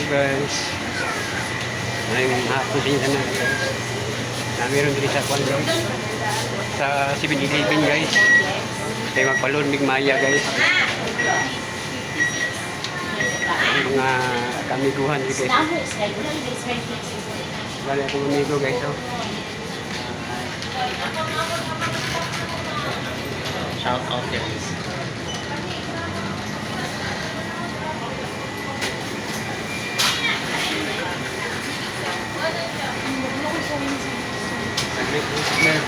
Guys. Ngayong hapon sa inyo tanan, guys. Na meron diri sa kwan, guys. Sa 7-Eleven, guys. Kay magbalon mig maya, guys. Ang mga kamiguhan diri, guys. Bali akong amigo, guys, oh. Shout out, guys. Saglit, mer.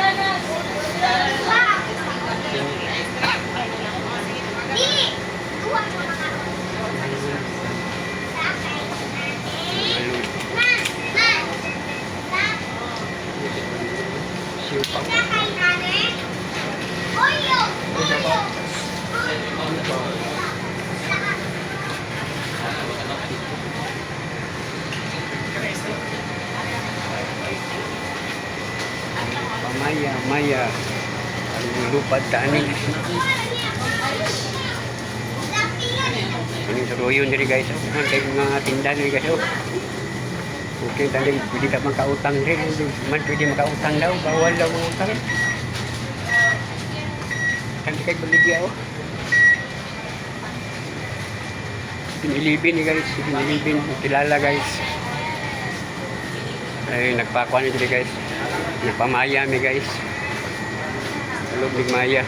Balon. Siupaw. Siupaw. Pamaya, maya. Ang lupad tani. Ano yung suruyon diri, guys? Ang kay mga tinda diri, guys. Oh. Okay, tani pwede ka makautang diri. Hindi man pwede makautang daw. Bawal daw mga utang. Kan kay baligya, oh. Pinilibin ni, guys. Pinilibin. Kilala, guys. Ay, nagpakuan ni diri, guys. Nagpamaya mi, guys. Tulog mig maya.